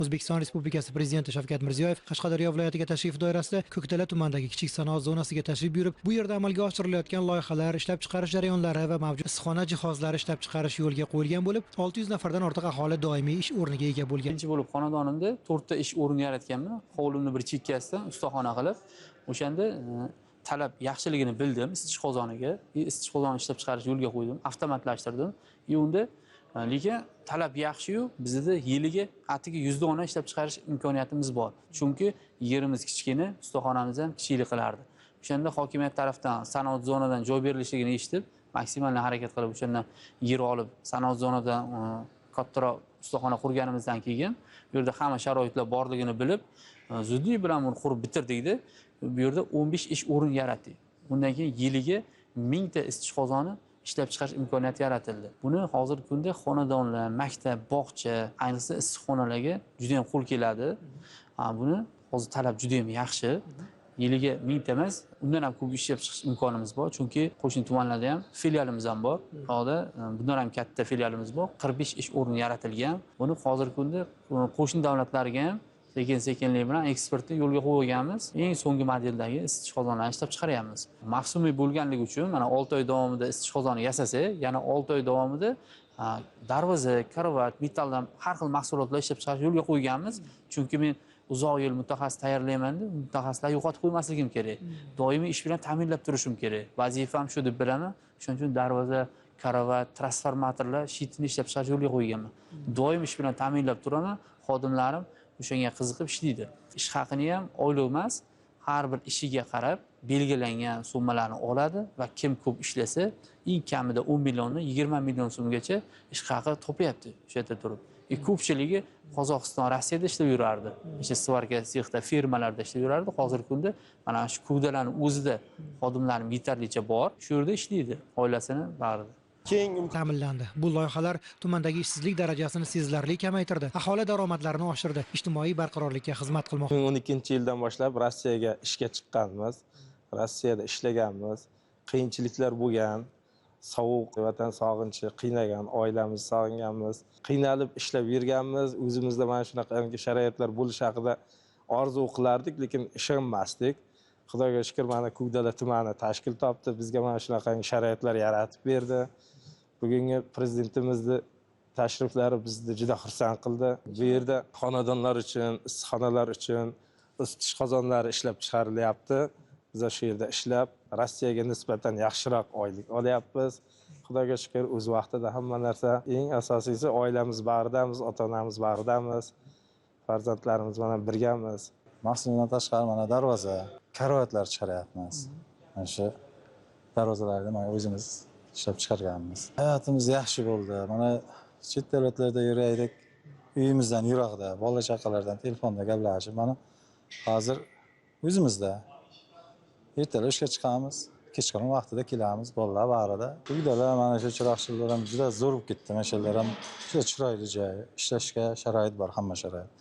O'zbekiston Respublikasi Prezidenti Shavkat Mirziyoyev Qashqadaryo viloyatiga tashrif doirasida Ko'kdala tumanidagi kichik sanoat zonasiga tashrif buyurib, bu yerda amalga oshirilayotgan loyihalar, ishlab chiqarish jarayonlari va mavjud issiqxona jihozlari ishlab chiqarish yo'lga qo'yilgan bo'lib, 600 nafardan ortiq aholi doimiy ish o'rniga ega bo'lgan. Birinchi bo'lib xonadonimda 4 ta ish o'rni yaratganman. Hovlimni bir chekkasida ustaxona qilib, o'shanda talab yaxshiligini bildim isitish qozoniga, isitish qozoni ishlab chiqarish yo'lga qo'ydim, avtomatlashtirdim. Unda lekin talab yaxshi-yu, bizda yiliga atigi 100 dona ishlab chiqarish imkoniyatimiz bor. Chunki yerimiz kichkina, ustaxonamiz ham kichiklik qilardi. O'shanda hokimiyat tarafdan sanoat zonadan joy berilishligini eshitib, maksimal harakat qilib o'shandan yer olib, sanoat zonadan kattaroq ustaxona qurganimizdan keyin bu yerda hamma sharoitlar borligini bilib, zudlik bilan buni qurib bitirdik-da. Bu yerda 15 ish o'rin yaratdik. Undan keyin yiliga 1000 ta isitish qozoni ishlab chiqarish imkoniyati yaratildi. Buni hozirgi kunda xonadonlar, maktab, bog'cha, ayniqsa issiqxonalarga juda ham qo'l keladi. Buni hozir talab juda ham yaxshi. Yiliga 1000 ta emas, undan ham ko'p ishlab chiqish imkonimiz bor, chunki qo'shni tumanlarda ham filialimiz ham bor. Hozir bundan ham katta filialimiz bor. 45 ish o'rni yaratilgan. Buni hozirgi kunda qo'shni davlatlarga ham sekin-sekinlik bilan eksportni yo'lga qo'yganmiz. Eng so'nggi modeldagi isitish qozonlarini ishlab chiqaryapmiz. Mavsumiy bo'lganligi uchun mana 6 oy davomida isitish qozoni yasasak, yana 6 oy davomida darvoza, karovat, metalldan har xil mahsulotlar ishlab chiqarish yo'lga qo'yganmiz. Chunki men uzoq yil mutaxassis tayyorlayman deb, mutaxassislar yo'qotib qo'ymasligim kerak. Doimiy ish bilan ta'minlab turishim kerak. Vazifam shu deb bilaman. Shuning uchun darvoza, karovat, transformatorlar, shitini ishlab chiqarish yo'lga qo'yganman. Doim ish bilan ta'minlab turaman. Xodimlarim o'shanga qiziqib ishlaydi. Ish haqini ham oylik emas, har bir ishiga qarab belgilangan summalarni oladi va kim ko'p ishlasa, eng kamida 10 milliondan 20 million so'mgacha ish haqi topyapti o'sha yerda turib. Ko'pchiligi Qozog'iston, Rossiyada ishlab yurardi. O'sha svarka sexda, firmalarda ishlab yurardi. Hozirgi kunda mana shu Ko'kdalani o'zida xodimlarim yetarlicha bor, shu yerda ishlaydi, oilasini bag'rida. Keng ta'minlandi. Bu loyihalar tumandagi ishsizlik darajasini sezilarli kamaytirdi, aholi daromadlarini oshirdi, ijtimoiy barqarorlikka xizmat qilmoqda. 2012-yildan boshlab Rossiyaga ishga chiqqanmiz. Rossiyada ishlaganmiz. Qiyinchiliklar bo'lgan, sovuq, vatan sog'inchi qiynagan, oilamizni sog'inganmiz. Qiynalib ishlab yurganmiz. O'zimizda mana shunaqa sharoitlar bo'lishi haqida orzu qilardik, lekin ishonmasdik. Xudoga shukr, mana Ko'kdala tumani tashkil topdi, bizga mana shunaqa sharoitlar yaratib berdi. Bugungi prezidentimizni tashriflari bizni juda xursand qildi. Bu yerda xonadonlar uchun, issiqxonalar uchun isitish qozonlari ishlab chiqarilyapti. Biz shu yerda ishlab, Rossiyaga nisbatan yaxshiroq oylik olyapmiz. Xudoga shukr, o'z vaqtida hamma narsa, eng asosiysi oilamiz bag'ridamiz, ota-onamiz bag'ridamiz, farzandlarimiz bilan birgamiz. Mahsulotdan tashqari mana darvoza, karavotlar chiqaryapmiz. Mana shu darvozalarni mana o'zimiz ishlab chiqarganmiz. Hayotimiz yaxshi bo'ldi. Mana chet davlatlarda yuraydik, uyimizdan yiroqda, bola chaqalardan telefonda gaplashib, mana hozir o'zimizda ertalab ishga chiqamiz, kechqurun vaqtida kelamiz, bolalar bag'rida. Uydalar mana shu chiroqchilar ham juda zo'r bo'lib ketdi. Mana shular ham juda chiroyli joy, ishlashga sharoit bor, hamma sharoit.